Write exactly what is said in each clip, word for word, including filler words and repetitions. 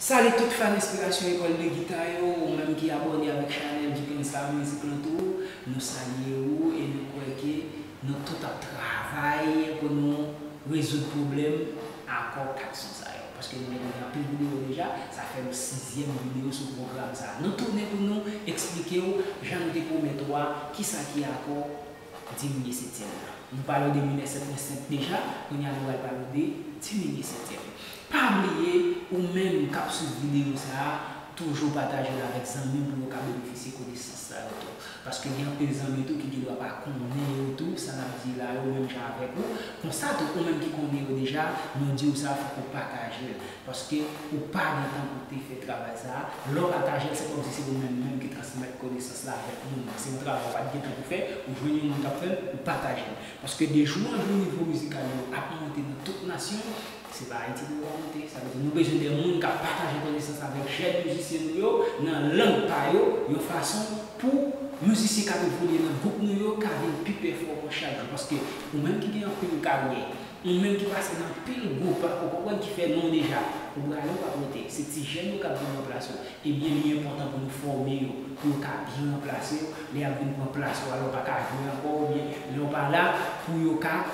Salut tout fan Inspiration École de Guitare yo, ou menm ki abòne avèk chanèl Dukensa Music lan tou, nou salye ou e nou kwè ke nou tout ap travay pou nou rezoud pwoblèm akò kat son sa yo. Paske nou gen anpil videyo deja, sa fè nou sizyèm videyo sou pwogram sa. Nou tounen pou nou eksplike w jan nou te pwomèt ou a kisa ki akò diminye setyèm la. Nou pale w de minè sèt pwen senk deja, kounye a nou pral pale w de diminye setyèm. Pa bliye, ou menm k ap swiv videyo sa a, toujou pataje l avèk zanmi w pou yo ka benefisye konesans sa yo tou. Paske gen anpil zanmi tou ki gendwa pa konnen yo tou, sa n ap di la yo menm jan avèk ou. Konsa tou, ou menm ki konnen yo deja, nou di w sa, fòk ou pataje l. Paske ou pa gen tan pou te fè travay sa a. Lè w pataje l, se kòmsi se ou menm menm ki transmèt konesans la avèk moun nan. Se yon travay ou pa t gen tan pou fè, ou jwenn yon moun k ap fè l, ou pataje l. Paske de jou an jou, nivo mizikal yo ap monte nan tout nasyon, se pa Ayiti pou yo monte. Sa vle di, nou bezwen de moun k ap pataje konesans avèk jèn mizisyen nou yo, nan lang pa yo, yon fason pou mizisyen k ap evolye nan gwoup nou yo ka vin pi pèfòman chak jou. Paske ou menm ki gen anpil karyè, ou menm ki pase nan anpil gwoup, ou konprann, ki fè non deja, ou prale, ou p ap rete. Se ti jèn yo k ap vin ranplase w. Ebyen, li enpòtan pou nou fòme yo, pou yo ka byen ranplase w. Lè y ap vin pran plas ou a, lè w pa ka jwe ankò, oubyen lè w pa la, pou yo ka,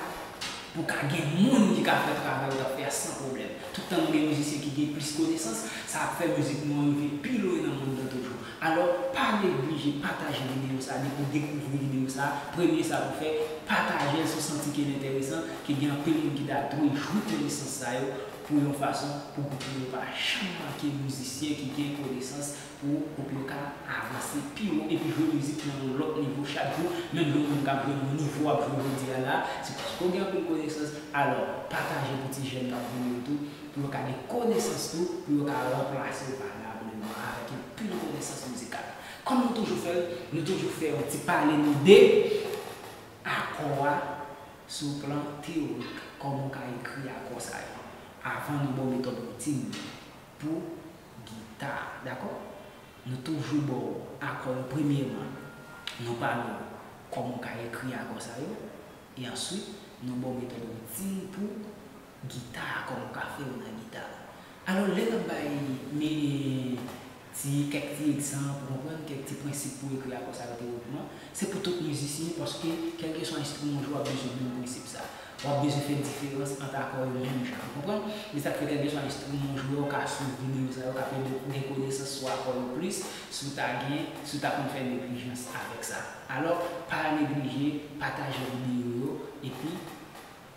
pou ka gen moun ki ka fè travay ou t ap fè a san pwoblèm. Tout tan nou gen mizisyen ki gen plis konesans, sa ap fè mizik nou an rive pi lwen nan mond lan toujou. Alò, pa neglije pataje videyo sa a, depi w dekouvri videyo sa a, premye sa pou w fè, pataje l si w santi ke l enteresan, ke gen anpil moun ki ta dwe jwi konesans sa yo pou yon fason pou gwoup yo pa janm manke mizisyen ki gen konesans pou gwoup yo ka avanse pi wo epi jwe mizik nan yon lòt nivo chak jou, menm jan yon moun k ap jwe nan nivo w ap jwe jodi a la, se paske w gen anpil konesans, alò, pataje pou ti jèn k ap vini yo tou, pou yo ka gen konesans tou, pou yo ka ranplase w valableman avèk anpil konesans mizikal. Kòm nou toujou fè l, nou toujou fè yon ti pale nou de akò a sou plan teyorik, kòman w ka ekri akò sa yo, avan nou ba w metòd woutin pou gita, dakò? Nou toujou ba w akò yo premyèman, nou pale w kòman w ka ekri akò sa yo, e answit, nou ba w metòd woutin pou gita, kòman w ka fè yo nan gita. Alò, lè n ap bay, men, ti, kèk ti egzanp, ou konprann, kèk ti prensip pou ekri akò sa yo teyòrikman, se pou tout mizisyen, paske kèlkeswa enstriman w jwe, w ap bezwen menm prensip sa. W ap bezwen fè diferans ant akò yo menm jan, ou konprann? Se sa k fè kèlkeswa enstriman w jwe, w ka swiv videyo sa yo, k ap ede w pou gen konesans sou akò yo plis, si w ta gen, si w ta konn fè neglijans avèk sa. Alò, pa neglije pataje videyo yo, epi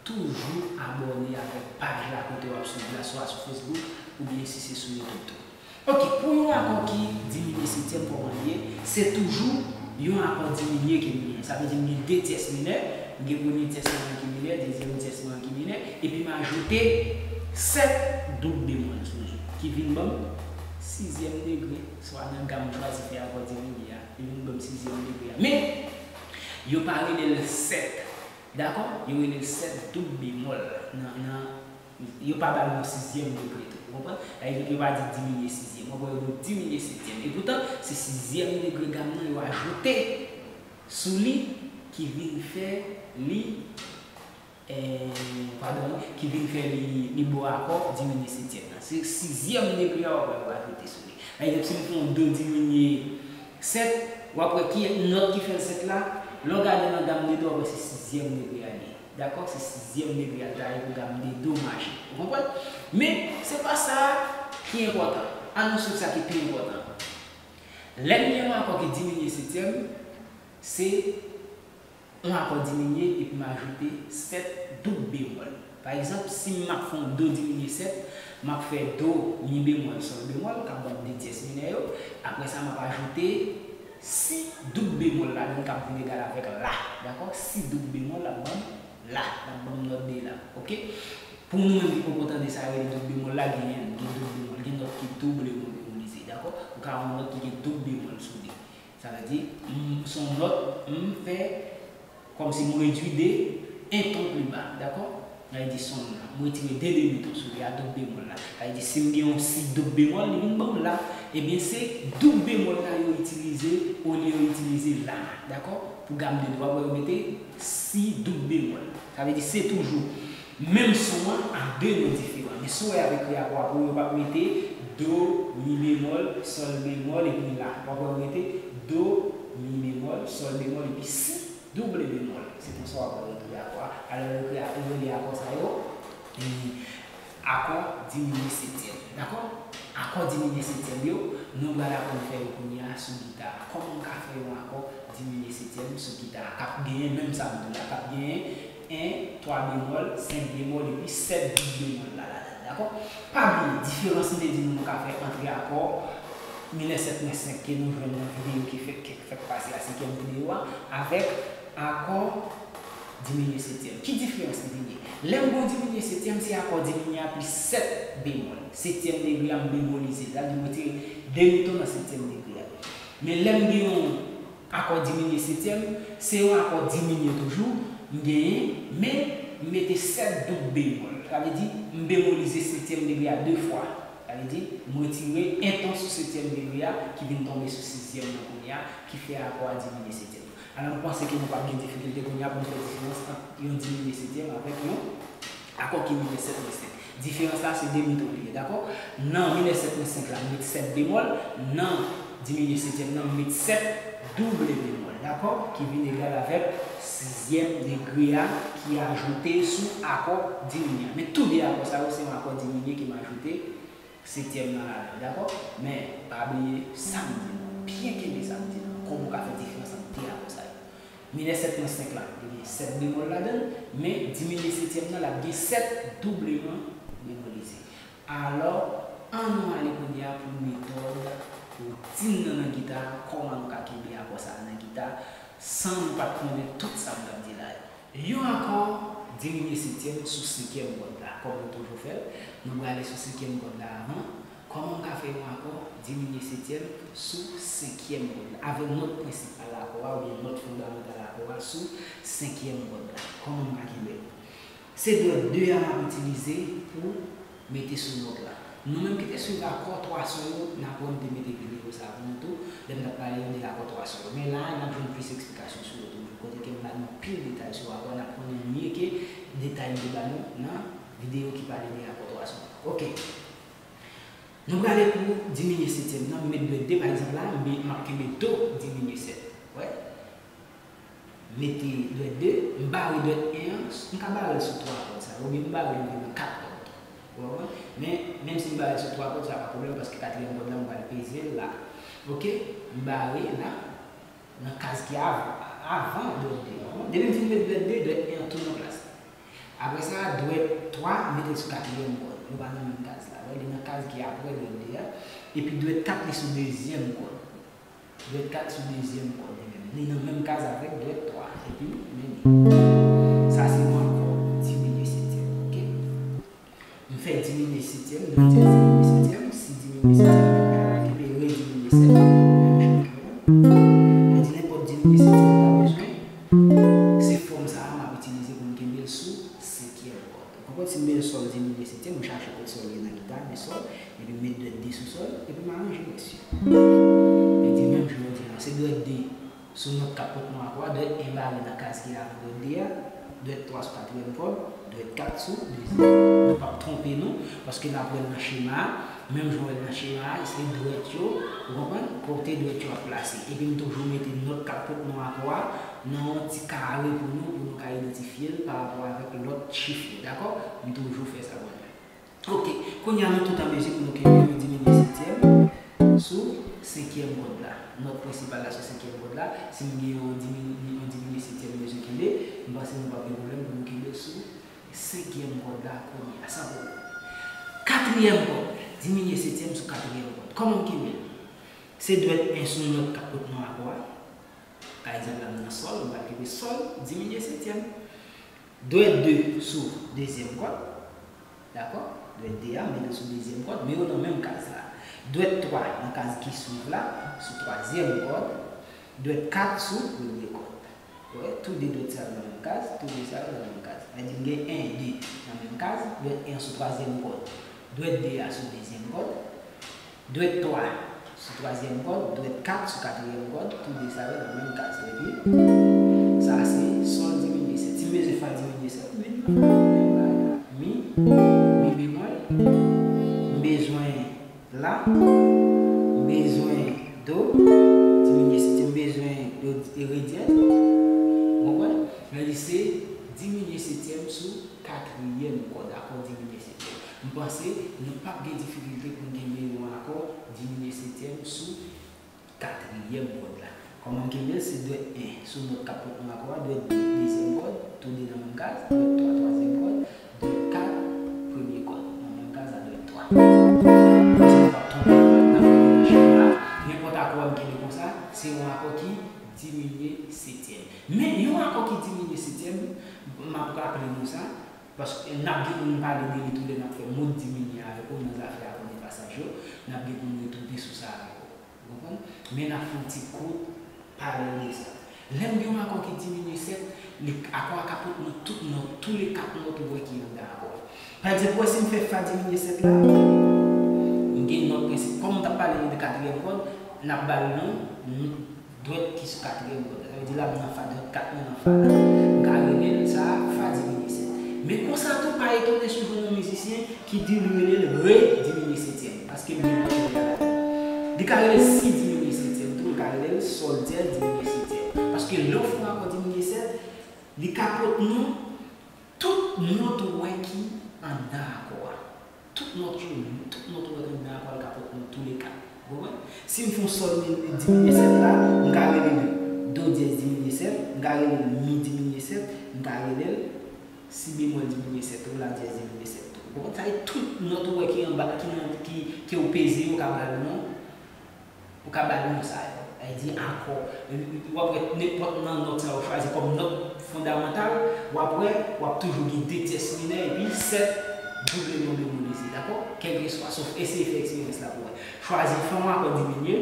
toujou abòne avèk paj la kote w ap swiv la, swa sou Facebook oubyen si se sou YouTube tou. Ok, pou yon akò ki diminye setyèm, kòman li ye? Se toujou yon akò diminye ke m gen. Sa vle di m gen de tyès minè, m gen premye tyès mwen an ki minè, dezyèm tyès mwen an ki minè, epi m ajoute sèt doub bemòl sou li, ki vin ban m sizyèm degre, swa nan gam m chwazi fè akò diminye a, li vin ban m sizyèm degre a. Men, yo pa rele l sèt. Dakò? Yo rele l sèt doub bemòl nan, nan, yo pa ba l yon sizyèm degre tou. Ou konprann? Sa vle di yo pa di diminye sizyèm. Ou konprann? Yo di w diminye setyèm. Epoutan, se sizyèm degre gam nan yo ajoute sou li ki vin fè li, eh, padon, ki vin fè li, li ba w akò diminye setyèm nan. Se sizyèm degre a w ap wè yo ajoute sou li. Pa egzanp, si m fè yon do diminye sèt, w ap wè ki nòt ki fè l sèt la, lè w gade nan gam de do, w ap wè se sizyèm degre a li ye. Dakò? Se sizyèm degre a l ta ye pou gam de do maje. Ou konprann? Men, se pa sa ki enpòtan. Ann nou swiv sa ki pi enpòtan. Lè n gen yon akò ki diminye setyèm, se yon akò diminye epi m ajoute sèt doub bemòl. Pa egzanp, si m ap fè yon do diminye sèt, m ap fè do, mi bemòl, sòl bemòl, k ap ban m de tyès minè yo. Apre sa, m ap ajoute si doub bemòl ladan l k ap vin egal avèk la. Dakò? Si doub bemòl l ap ban m la, l ap ban m nòt de la. Oke? Pou nou menm ki poko tande sa yo rele doub bemòl la, genyen, gen doub bemòl, gen nòt ki doubleman bemolize. Dakò? Ou ka wè yon nòt ki gen doub bemòl sou li. Sa vle di, m, se yon nòt, m fè kòmsi m redui de un ton plus bas, dakò? Sa vle di son la, m retire de demi ton sou li a, doub bemòl la. Sa vle di, si m gen yon si doub bemòl, li vin ban m la. Ebyen, se doub bemòl la yo itilize olye yo itilize la, dakò? Pou gam de do a, pou yo mete si doub bemòl. Sa vle di, se toujou menm son an ak de non diferan. Men si w wè y ap ekri akò a pou yo, yo p ap mete Do, mi bemòl, sòl bemòl, epi la. W ap wè yo rete do, mi bemòl, sòl bemòl, epi si double bemòl. Se konsa w ap wè yo retouve akò a. Alò, yo kreye, yo rele akò sa yo, e, akò diminye setyèm. Dakò? Akò diminye setyèm yo, nou pral aprann fè yo kounye a sou gita. Kòman w ka fè yon akò diminye setyèm sou gita k ap genyen menm sa m di w la, k ap genyen en, twa bemòl, senk bemòl, epi sèt doub bemòl la ladan l, dakò? Pa bliye, diferans m te di nou nou ka fè ant akò minè sèt pwen senk ke nou jwenn nan videyo ki fèk, ki fèk pase a, senkyèm videyo a, avèk akò diminye setyèm. Ki diferans li genyen? Lè m gen yon diminye setyèm, se akò diminye a plis sèt bemòl. Setyèm degre a, m bemolize. Sa vle di m retire demi ton nan setyèm degre a. Men lè m gen yon akò diminye setyèm, se yon akò diminye toujou, m genyen, men m mete sèt doub bemòl. Sa vle di, m bemolize setyèm degre a de fwa. Sa vle di, m retire en ton sou setyèm degre a, ki vin tonbe sou sizyèm nan kounye a, ki fè akò a diminye setyèm. Alò, m panse ke nou p ap gen difikilte kounye a pou n fè diferans ant yon diminye setyèm avèk yon akò ki minè sèt pwen senk. Diferans la, se demi ton li ye, dakò? Nan minè sèt pwen senk la, m met sèt bemòl. Nan diminye setyèm nan, m met sèt double bemòl, dakò? Ki vin egal avèk sizyèm degre a ki ajoute sou akò diminye a. Men tou de akò sa yo, se yon akò diminye ke m ajoute setyèm nan ladan, dakò? Men, pa bliye sa m di nou. Byen kenbe sa m di nou. Kòman w ka fè diferans ant de akò sa yo? Minè sèt pwen senk la, li gen sèt bemòl ladan l, men diminye setyèm nan, l ap gen sèt doubleman bemolize. Alò, ann nou ale kounye a pou metòd woutin nan nan gita, kòman nou ka kenbe akò sa a nan gita, san nou pa t konnen tout sa m t ap di la yo. Yon akò diminye setyèm sou senkyèm kòd la, kòm nou toujou fè l, nou prale sou senkyèm kòd la avan. Kòman m ka fè yon akò diminye setyèm sou senkyèm kòd la? Avèk nòt prensipal akò a oubyen nòt fondamantal akò a sou senkyèm kòd la. Kòman m ka kenbe l? Se dwèt de a m ap itilize pou mete sou nòt la. Nou menm ki te swiv akò twa son yo, n aprann te mete videyo sa a pou nou tou, lè m t ap pale de akò twa son yo. Men la a, n ap jwenn plis eksplikasyon sou yo toujou. Kote ke m ba nou anpil detay sou akò, n ap konnen mye ke detay m te ba nou nan videyo ki pale de akò twa son yo. Oke. Nou prale pou diminye setyèm nan, m met dwèt de, pa egzanp la, m be-, m ap kenbe do diminye sèt. Wè? M mete dwèt de, m bare dwèt en an, m ka bare l sou twa kòd sa yo, oubyen m bare l nan kat kòd tou. Ou konprann? Men, menm si m bare l sou twa kòd, sa pa pwoblèm, paske katriyèm kòd la, m pral peze l la. Oke? M bare la, nan kaz ki av-, avan dwèt de an. Depi m fin met dwèt de, dwèt en an tou nan plas li. Apre sa, dwèt twa, m mete l sou katriyèm kòd. Yo pa nan menm kaz la. Wè, li nan kaz ki apre dwèt de a. Epi dwèt kat, li sou dezyèm kòd. Dwèt kat sou dezyèm kòd li menm. Li nan menm kaz avèk dwèt twa. Epi, men li. Sa se yon akò diminye setyèm, oke? M fè diminye setyèm, dwèt dyaz diminye setyèm, si diminye setyèm, menm jan, epi rediminye sèt, menm jan, ou konprann? Mwen di nenpòt diminye setyèm ou ta bezwen, se fòm sa a m ap itilize pou m kenbe l sou senkyèm kòd. Ou konprann? Si m bezwen sòl diminye setyèm, m chache kot sòl ye nan gita, men sòl, epi m met dwèt de sou sòl, epi m aranje rès yo. Li di menm jan yo di la, se dwèt de sou nòt k ap pot non akò a, dwèt en bare nan kaz ki avan dwèt de a, dwèt twa sou katriyèm kòd, dwèt kat sou dezyèm kòd. Nou p ap twonpe nou, paske n ap wè l nan chema a, menm jan w wè l nan chema a, se dwèt yo, ou konprann, kote dwèt yo ap plase. Epi m toujou mete nòt k ap pot non akò a nan yon ti kare pou nou, pou nou ka idantifye l pa rapò avèk lòt chif yo, dakò? M toujou fè sa pou nou. Oke, kounye a nou tout an mezi pou nou kenbe yon diminye setyèm sou senkyèm kòd la. Nòt prensipal la sou senkyèm kòd la, si m gen yon diminye, yon diminye setyèm m bezwen kenbe, m panse nou p ap gen pwoblèm pou nou kenbe l sou senkyèm kòd la kounye a, san pwoblèm. Katriyèm kòd, diminye setyèm sou katriyèm kòd. Kòman m kenbe l? Se dwèt en sou nòt k ap pot non akò a. Pa egzanp la, m nan sòl, m pral kenbe sòl, diminye setyèm. Dwèt de sou dezyèm kòd. Dakò? Dwèt de a, m mete l sou dezyèm kòd, men yo nan menm kaz la. Dwèt twa nan kaz ki swiv la, sou twazyèm kòd. Dwèt kat sou premye kòd. Ou wè, tou de dwèt sa yo nan menm kaz, tou de sa yo nan menm kaz. Sa vle di m gen en, de nan menm kaz, dwèt en sou twazyèm kòd. Dwèt de a sou dezyèm kòd. Dwèt twa sou twazyèm kòd, dwèt kat sou katriyèm kòd, tou de sa yo nan menm kaz. Epi, sa se sòl diminye sèt. Si m bezwen fa diminye sèt, m vin nan menm bagay la. Mi, mi bemòl, m bezwen la, m bezwen do, diminye setyèm, m bezwen do re dyèz. Ou konprann? Men li se diminye setyèm sou katriyèm kòd, akò diminye setyèm. M panse nou p ap gen difikilte pou n kenbe yon akò diminye setyèm sou katriyèm kòd la. Kòman m kenbe l? Se dwèt en sou nòt k ap pot nou akò a, dwèt de dezyèm kòd, tou de nan menm kaz, dwèt twa twazyèm kòd, dwèt kat premye kòd nan menm kaz a, dwèt twa. Paske nou p ap twonpe, n ap kenbe nan chema a. Nenpòt akò m kenbe konsa, se yon akò ki diminye setyèm. Men yon akò ki diminye setyèm, m ap raple nou sa, paske n ap gen pou n pale de li tou lè n ap fè mòd diminye avèk ou nan zafè akò de pasaj yo, n ap gen pou n retounen sou sa avèk ou. Ou konprann? Men n ap fè yon ti kout palèl de sa. Lè m gen yon akò ki diminye sèt, li, akò a ka pot nou tout nòt, tou le kat nòt ou wè ki anndan akò a. Pa egzanp, ou wè si m fè fa diminye sèt la, m gen nòt prensip. Kòm m t ap pale de katriyèm kòd, n ap ba l non, non dwèt ki sou katriyèm kòd la. Sa vle di la, m nan fa, dwèt kat mwen nan fa la. M ka rele l sa, fa diminye sèt. Men konsa tou, pa etone si w jwenn yon mizisyen ki di li rele l re diminye setyèm, paske li gen pwoblèm la ladan. Li ka rele l si diminye setyèm tou, li ka rele l sòl dyèz diminye setyèm. Paske lè w fè yon akò diminye sèt, li ka pot nou tout nòt ou wè ki anndan akò a. Tout nòt yo, tout nòt ou wè ki anndan akò a, li ka pot nou tou le kat. Ou konprann? Si m fè yon sòl diminye sèt la, m ka rele l do dyèz diminye sèt, m ka rele l mi diminye sèt, m ka rele l si bemòl diminye sèt tou, la dyèz diminye sèt tou. Ou konprann? Sa e tout nòt ou wè ki anba, ki nan, ki, ke w peze yo ka ba l non, ou ka ba l non sa yo. Sa vle di akò. W ap wè nenpòt nan nòt sa yo chwazi kòm nòt fondamantal, w ap wè, w ap toujou gen de tyès minè epi sèt doubleman bemolize, dakò? Kèlkeswa, sof eseye fè eksperyans la pou wè. Chwazi fè yon akò diminye,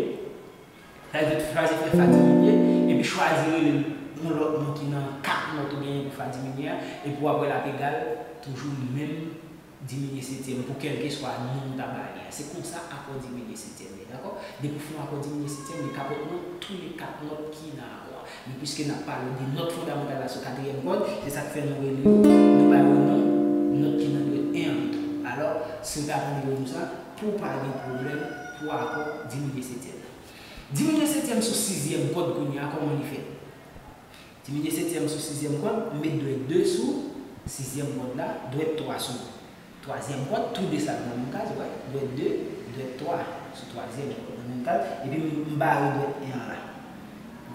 sa vle di chwazi fè fa diminye, epi chwazi rele l yon lòt non ki nan kat nòt ou genyen pou fa diminye a, epi w ap wè l ap egal toujou menm diminye setyèm pou kèlkeswa non ou ta ba li a. Se konsa akò diminye setyèm ye, dakò? Depi w fè yon akò diminye setyèm, li ka pot non tou le kat nòt ki nan akò a. Men piske n ap pale de nòt fondamantal la sou katriyèm kòd, se sa k fè nou rele yo, nou ba yo non nòt ki nan dwèt en an tou. Alò, si w ta tande yo di w sa, pou w pa gen pwoblèm pou akò diminye setyèm nan. Diminye setyèm sou sizyèm kòd kounye a, kòman li fèt? Diminye setyèm sou sizyèm kòd, m met dwèt de sou sizyèm kòd la, dwèt twa sou twazyèm kòd, tou de sa nan menm kaz, wè, dwèt de, dwèt twa sou twazyèm kòd nan menm kaz, epi m, m bare dwèt en an la.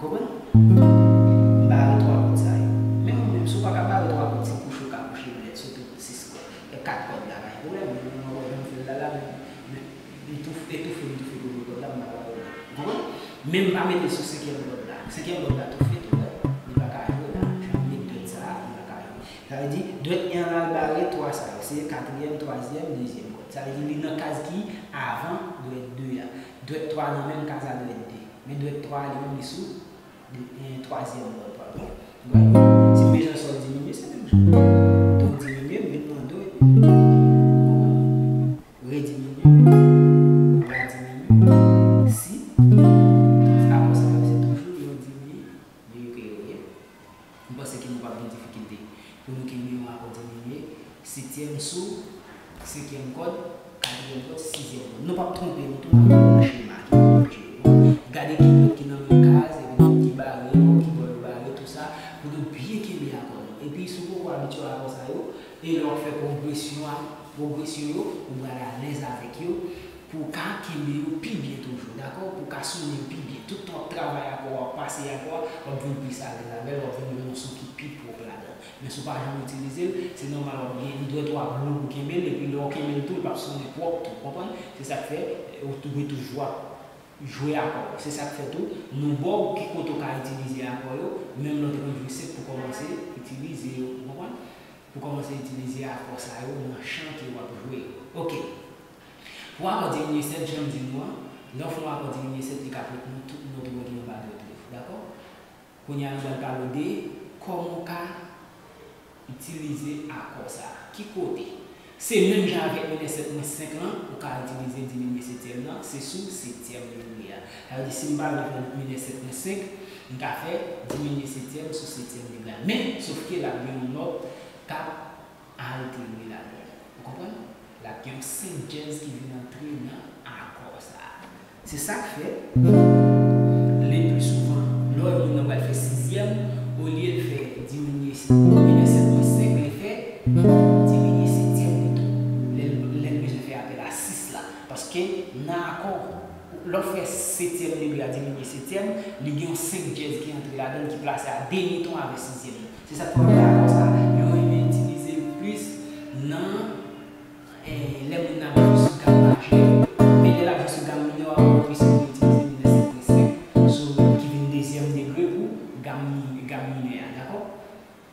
Ou konprann? M bare twa kòd sa yo. Men ou menm, si w pa ka bare twa kòd, se kouche w ka kouche lèt, sote sis kòd. E kat kòd la, pa gen pwoblèm, men mwen wè jan m fè l la, la, men, men, m toufe, etoufe, m toufe premye kòd la, m pa ka jwe. Ou konprann? Men m pa mete l sou senkyèm kòd la. Senkyèm kòd la toufe tou, wè. Li pa ka jwe la. Jan m met dwèt sa a, li pa ka jwe. Sa vle di, dwèt en an la, l bare twa sa yo. Se katriyèm, twazyèm, dezyèm kòd. Sa vle di, li nan kaz ki avan dwèt de a. Dwèt twa nan menm kaz a dwèt de. Men dwèt twa a, li menm, li sou de, e, twazyèm kòd, padon. Right? Si m bezwen sòl diminye, se menm jan. Do diminye, m vin nan do, epi re diminye, la diminye, si. Tout akò sa yo, se toujou yon diminye ke yo ye. M panse ke nou p ap gen difikilte pou nou kenbe yon akò diminye, setyèm sou senkyèm kòd, katriyèm kòd, sizyèm kòd. Nou p ap twonpe nou tou, n ap nan chema ki nan pòt yo. Gade ki nòt ki nan menm kaz, epi nòt ki bare yo, ki bò yo bare, tou sa, pou nou byen kenbe akò nou. Epi si w poko abitye ak akò sa yo, e lè w ap fè pwogresyon a, pwogresyon yo, ou pral alèz avèk yo, pou w ka kenbe yo pi byen toujou, dakò? Pou w ka sonnen yo pi byen. Tout tan w ap travay akò a, w ap pase akò a, w ap vin plis alèz avè l, w ap vin jwenn yon son ki pi pwòp ladan. Men si w pa janm itilize l, se nòmal w ap gen dwèt w ap lou pou kenbe l, epi lè w kenbe l tou, l p ap sonnen pwòp tou, w konprann? Se sa k fè, ou tou, ou toujou ap jwe akò. Se sa k fè tou, nou ba w ki kote w ka itilize akò yo, menm lè w te konn jwe senp pou kòmanse itilize yo, ou konprann? Pou kòmanse itilize akò sa yo nan chan ke w ap jwe yo. Oke. Pou akò diminye sèt, jan m di nou an, lè w fè yon akò diminye sèt, li ka pot nou tout nòt ou wè ki anba dwèt ou yo. Dakò? Kounye a, nou pral pale w de kòman w ka itilize akò sa a. Ki kote? Se menm jan avèk minè sèt mwens senk lan, ou ka itilize diminye setyèm nan, se sou setyèm li ye a. Sa vle di, si m pa vle fè minè sèt mwens senk, m ka fè diminye setyèm sou setyèm li la. Men, sof ke l ap gen yon nòt k ap antre ladan l. Ou konprann? L ap gen yon senk dyèz ki vin antre nan akò. Se sa k fè, le pli souvan, lè w wè moun nan pral fè sizyèm, olye l fè diminye minè sèt mwen senk, li fè diminye setyèm pito. Lè l, lè l bezwen fè apèl a sis la. Paske nan akò, lè w fè setyèm degre a diminye setyèm, li gen yon senk dyèz ki antre ladan l, ki plase a demi ton avè sizyèm nan. Se sa k fè w wè akò sa, yo renmen itilize l plis nan, eh, lè moun nan ap jwe sou gam majè, men lè l ap jwe sou gam minè, w ap wè plis moun itilize minè sèt mwen senk, so, ki vin dezyèm degre pou gam mi-, gam minè a, dakò?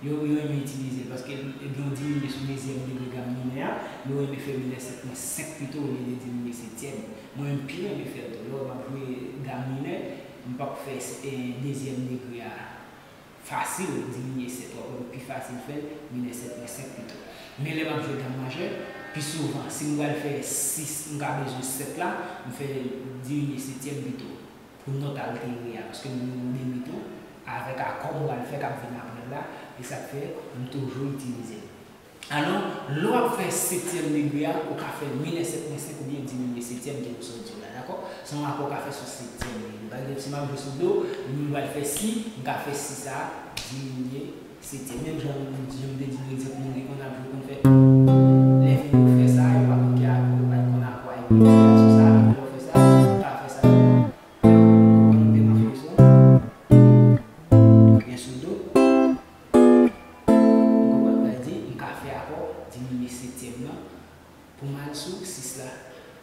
Yo, yo renmen itilize l paske l gen yon diminye sou dezyèm degre gam minè a, yo renmen fè minè sèt mwen senk pito olye de diminye setyèm. Mwen menm pi renmen fè l tou. Lè m ap jwe gam minè, m p ap fè, eh, dezyèm degre a fasil, diminye sèt, w ap wè m pi fasil fè l, minè sèt mwen senk pito. Men lè m ap jwe gam majè, pi souvan, si m pral fè sis, m ka bezwen sèt la, m fè diminye setyèm pito. Pou nòt altere a, paske m gen yon demi ton, avèk akò m pral fè k ap vin apre l la, e sa k fè m toujou itilize l. Alò, lè w ap fè setyèm degre a, ou ka fè minè sèt mwen senk oubyen diminye setyèm ke nou sot di w la, dakò? Se yon akò w ka fè sou setyèm degre. Pa egzanp, si m ap jwe sou do, m pral fè si, m ka fè si sa a diminye setyèm. Menm jan, jan m te di nou egzanp moun ki konn ap jwe konn fè. Lè fini yo fè sa, yo pa konn ki akò, yo pa konn akò a, epi sou sa, lè w fè sa, ou ka fè sa. Konprann m te nan fè sa? Gen sou do. Ou konprann? Sa vle di, m ka fè akò diminye setyèm nan pou m al sou sis la.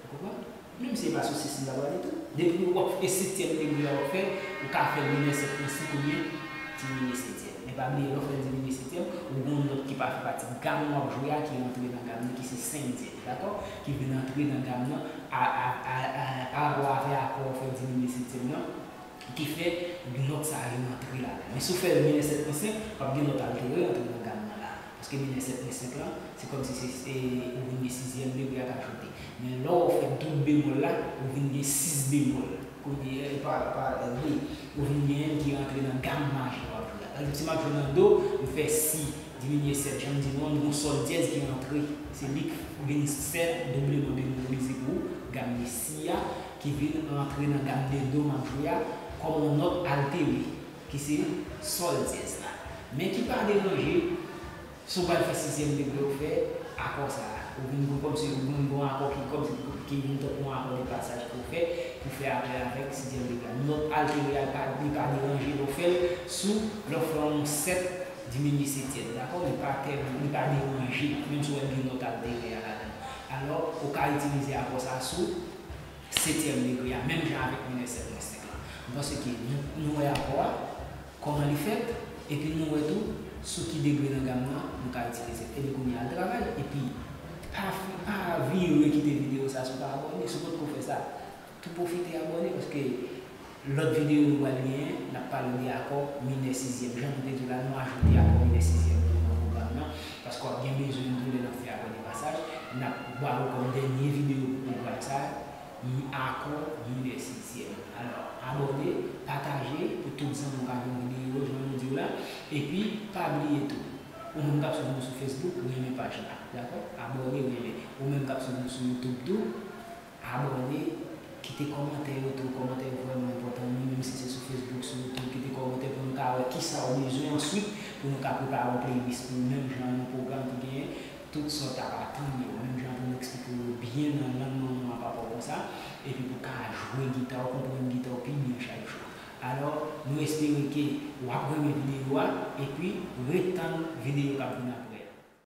Ou konprann? Menm si e pa sou sis m ta prale tou. Depi w ap fè setyèm degre a w ap fè, ou ka fè minè sèt mwen senk oubyen diminye setyèm. Men pa bliye, lè w fè diminye setyèm, ou gen yon nòt ki pa fè pati gam w ap jwe a ki rantre nan gam nan, ki se senk dyèz, dakò? Ki vin antre nan gam nan a, a, a, a, pa rapò avè akò w fè diminye setyèm nan, ki fè nòt sa a vin antre ladan. Men si w fè minè sèt mwen senk, w ap gen nòt altere antre nan gam nan la. Paske minè sèt mwen senk lan, se kòmsi se, se, ou vin gen sizyèm degre a k ajoute. Men lè w fè doub bemòl la, ou vin gen sis bemòl. Kounye a, pa, pa, wi, ou vin gen ki rantre nan gam majè w ap jwe a. Pa egzanp, si m ap jwe nan do, m fè si, diminye sèt, jan m di nou an, m gen yon sòl dyèz ki rantre. Se li k vin sèt, dobleman bemòlize pou gam de si a, ki vin rantre nan gam de do m ap jwe a, kòm yon nòt altere, ki se sòl dyèz la. Men ki pa deranje, si w pral fè sizyèm degre, ou fè akò sa a. Ou vin gon kòmsi, ou vin gon akò ki kòmsi ki vin tankou yon akò de pasaj pou w fè, pou fè apèl avèk sizyèm degre a. Nòt altere a, li pa, li pa deranje lè w fè l sou, lè w fè yon sèt diminye setyèm, dakò? Li pa tèlman, li pa deranje, menm si w wè l gen nòt altere a ladan l. Alò, ou ka itilize akò sa a sou setyèm degre a, menm jan avèk minè sèt mwen senk lan. M panse ke nou, nou wè akò a, kòman li fèt, epi nou wè tou sou ki degre nan gam nan nou ka itilize l. Ebyen kounye a al travay, epi pa, pa vire kite videyo sa a si w pa abòne, si w potko fè sa. Tou pwofite abòne, paske lòt videyo nou pral genyen, n ap pale de akò minè sizyèm. Jan nou te di w la, nou ajoute akò minè sizyèm tou nan pwogram nan, paske w ap gen bezwen l tou lè n ap fè akò de pasaj. N ap ba ou kòm dènye videyo pou pwogram sa a, akò minè sizyèm. Alò, abòne, pataje pou tout zanmi w ka jwenn videyo yo, jan nou di w la. Epi, pa bliye tou, ou menm k ap swiv nou sou Facebook, renmen paj la, dakò? Abòne, renmen. Ou menm k ap swiv nou sou YouTube tou, abòne, kite kòmantè yo tou. Kòmantè yo vrèman enpòtan wi, menm si se sou Facebook, sou YouTube, kite kòmantè pou nou ka wè kisa w bezwen answit, pou nou ka prepare yon playlist pou ou, menm jan yon pwogram ki genyen tout sa w t ap atann yo, menm jan pou nou eksplike w yo byen nan lang manman w a papa w konsa, epi pou w ka jwe gita w, konprann gita w pi byen chak jou. Alò, nou espere ke w ap renmen videyo a, epi ret tann videyo k ap vin apre.